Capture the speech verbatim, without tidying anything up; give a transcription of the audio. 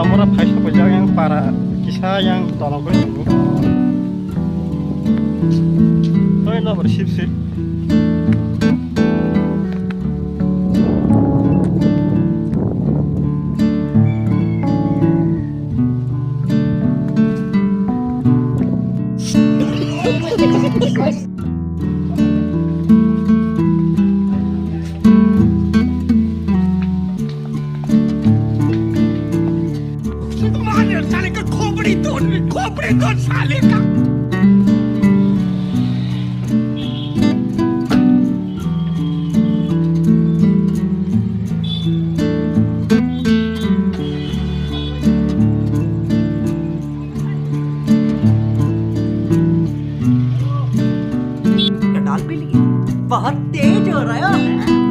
Oro phaisa paijak yang para kisa yang tolok gori tongo. Oi, no, bro, sip, sip. मार साले का खोपड़ी तोड़, खोपड़ी तोड़ साले का। डाल भी लिए, बहुत तेज हो रहा है।